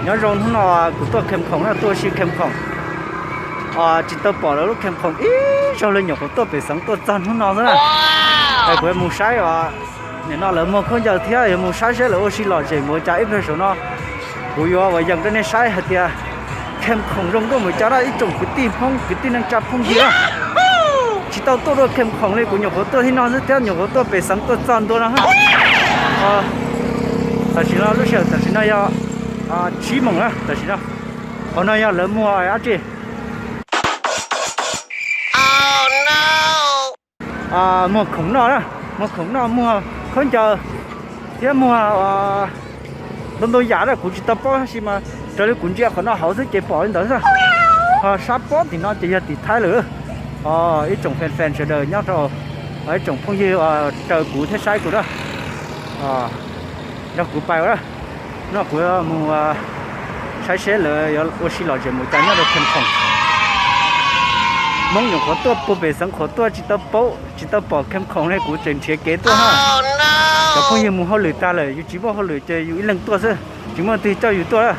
Nyob zoo, hnub no kuv tuaj kheem khoom na, tuaj ua si kheem khoom. Tsis tau pom lawv lub kheem khoom ib zaug li, nyuam qhuav tuaj pem xeev tuaj txog hnub no xwb na. Es kuv yuav mus saib os, nim no lawv muag khaub ncaws thiab yuav mus saib seb lawv ua si lom zem mus cas ib pliag saum no. Kuv yuav ua yees rau nej saib hais tias kheem khoom zoo nkauj mus cas na ib tsoom kwv tij Hmoob, kwv tij neej tsa phooj ywg. Tsis tau tuaj dua kheem khoom li, kuv nyuam qhuav tuaj tib no xwb thiab nyuam qhuav tuaj pem xeev tuaj txog ntua no. Tam sim no lub sij hawm tam sim no yog tsib moos na tam sim no. Qhov no yog lawv muag dab tsi? Muag khoom noj na, muag khoom noj, muag khaub ncaws thiab muag ntau ntau yam na, kuv tsis tau paub tab sis mas raws li kuv ntsia qhov no hauv xwb ces pom li ntawd xwb. Ho sab pob tim no ces yog tim Thaib lawm. Ib tsoom fan fan sawv daws nyob rau, ib tsoom phooj ywg raws kuv thiab saib kuv na, nrog kuv pais ua na. No kuv mus saib seb lawv yuav ua si lom zem mus cas nyob rau kheem khoom. Hmoob nyuam qhuav tuaj puag pem xeev qhuav tuaj tsis tau paub tsis tau pom kheem khoom li, kuv tseem nrhiav kev tuaj na. Cov phooj ywg mus hauj lwm tag lawm, yus tsis muaj hauj lwm ces yus ib leeg tuaj xwb, tsis muaj leej twg coj yus tuaj.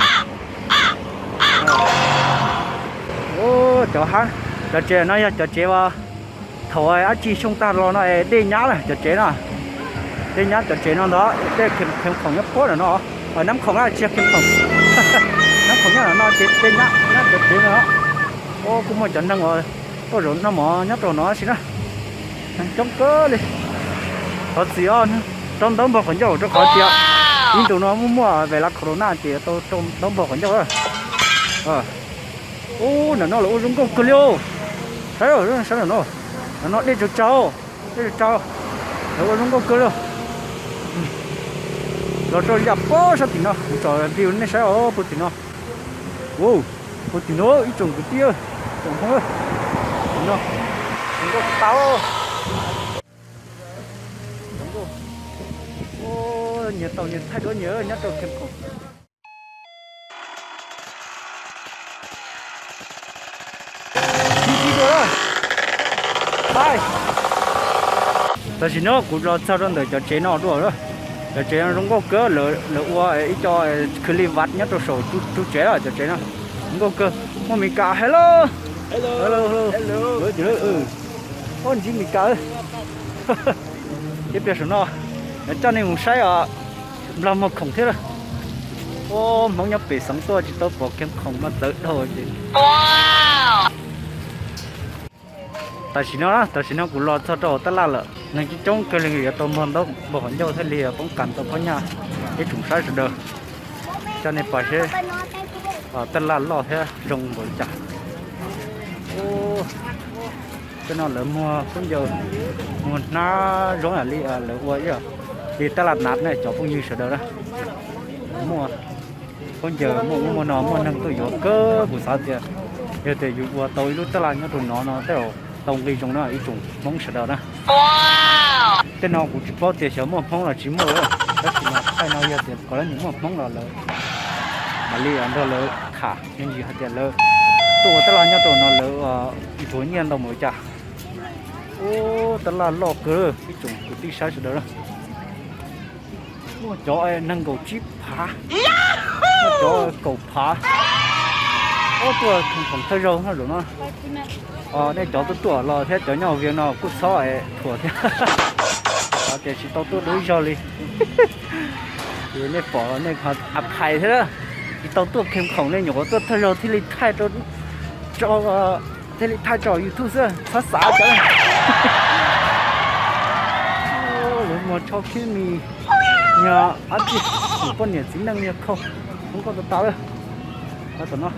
Cov hab, cov tsev no yog cov tsev uas thaum dab tsi xyoo tag los no es dej nyab na cov tsev no. Dej nyab cov tsev no ntag, dej kheem khoom nyob puag ntawm no. Nab khoom na tsis yog kheem khoom, nab khoom nyob ntawm no ces dej nyab nyab cov tsev no. Kuj muaj cov neeg uas tuaj zaum noj mov nyob rau no tab sis na, neeg coob kawg li. Thov txim os, rau ntaub npog qhov ncauj rau qhov tias ib ntus no muaj muaj ves las corona ces tau rau ntaub npog qhov ncauj. Ub, ntawm no lawv ua zoo nkauj kawg li os. Saib, saib ntawm no, ntawm no dej tsaug tsaug, dej tsaug tsaug, lawv ua zoo nkauj kawg li. Los rau yam pob sab tim no kuv tsom view nej saib os, puag tim no. Puag tim no ib tsoom kwv tij, tsoom Hmoob, tim no zoo nkauj tas. Nyias tau nyias thaij duab nyias nyob rau kheem khoom. Tam sim no kuv los txog rau ntawm cov tsev no dua, cov tsev no zoo nkauj kawg, lawv ua ib co khwv li vaj nyob rau saum tus tsev, cov tsev no zoo nkauj kawg. Muaj Mis Kas, hello, hello, hello. Ub, ntsib Mis Kas. Ib pliag saum no yuav coj nej mus saib os, nplog muag khoom thiab. Ub, Hmoob nyob pem xeev tuaj tsis tau pom kheem khoom mas txawv dhau ces. Tam sim no, tam sim no kuv los txog rau hauv tab laj lawm, neeg coob coob kawg li, yuav tau npog ntaub npog qhov ncauj thiaj li poob kas tau phab nyaj. Ib tsoom saib sawv daws, coj nej pom seb tab laj loj thiab zoo npaum li cas. Tej no lawv muag khaub ncaws, muag hnab zoo yam li lawv ua ib yam li tab laj nav ne cov phooj ywg sawv daws na. Muaj khaub ncaws, muaj ub muaj no, muaj neeg tuaj yuav kawg. Kuv xav tias yog tias yus ua tau ib lub tab laj nyob rau no no tej zaum tau nqi zoo na ib tsoom Hmoob sawv daws na. Tej no kuv tsis paub tias xyov muaj Hmoob los tsis muaj, tab sis mas thaij no yog tias kom lawv nyiam muaj Hmoob los lawv mam li nrog lawv tham me ntsis hais tias lawv tuaj ua tab laj nyob rau no lawv nthuav nyiaj ntau npaum li cas. Ub, tab laj loj kawg ib tsoom kwv tij saib sawv daws na. Muaj cov nees nkaum tsib phav, muaj cov kaum phav. Ub, tuaj khoom thawj zaug no zaum no. Nej cov tuaj tuaj los thiab cov nyob Vias no kuj txhob thuam thiab. Xav tias tsis tau tuaj dua ib zaug li. Nej pom nej a phais thiab, tsis tau tuaj khees khoom li, nyuam qhuav tuaj thawj zaug thiaj li thaij rau, thiaj li thaij rau YouTube xwb, txhob xav cov. Lawv muag tsho khib mis, yog dab tsi, poj niam txiv neej yog khau, zoo nkauj tas tas lawm. Tom no,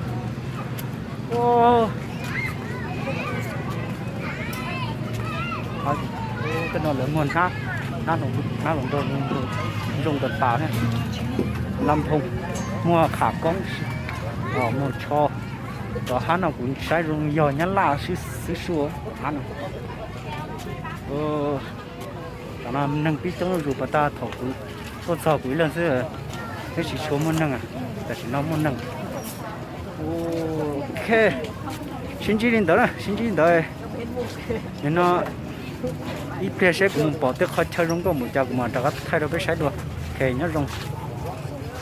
tej no lawv muag hnab, hnab hluas nraug zoo tas tas thiab. Lab nphoov, muag qham koob, muag tsho. Cov hab no kuv saib zoo yog Nyab Laj xwb xwb sua hab no. Tam no neeg pib coob zuj zus pas tag, thaum kuv tuaj txog kuv ib leeg xwb, twb tsis tshua muaj neeg, tam sim no muaj neeg. Ok, sib ntsib li ntawd na, sib ntsib li ntawd. Nim no ib pliag seb kuv mus pom tej qhov chaw zoo nkauj npaum cas kuv mam rov qab thaij rau peb saib dua. Ok, nyob zoo.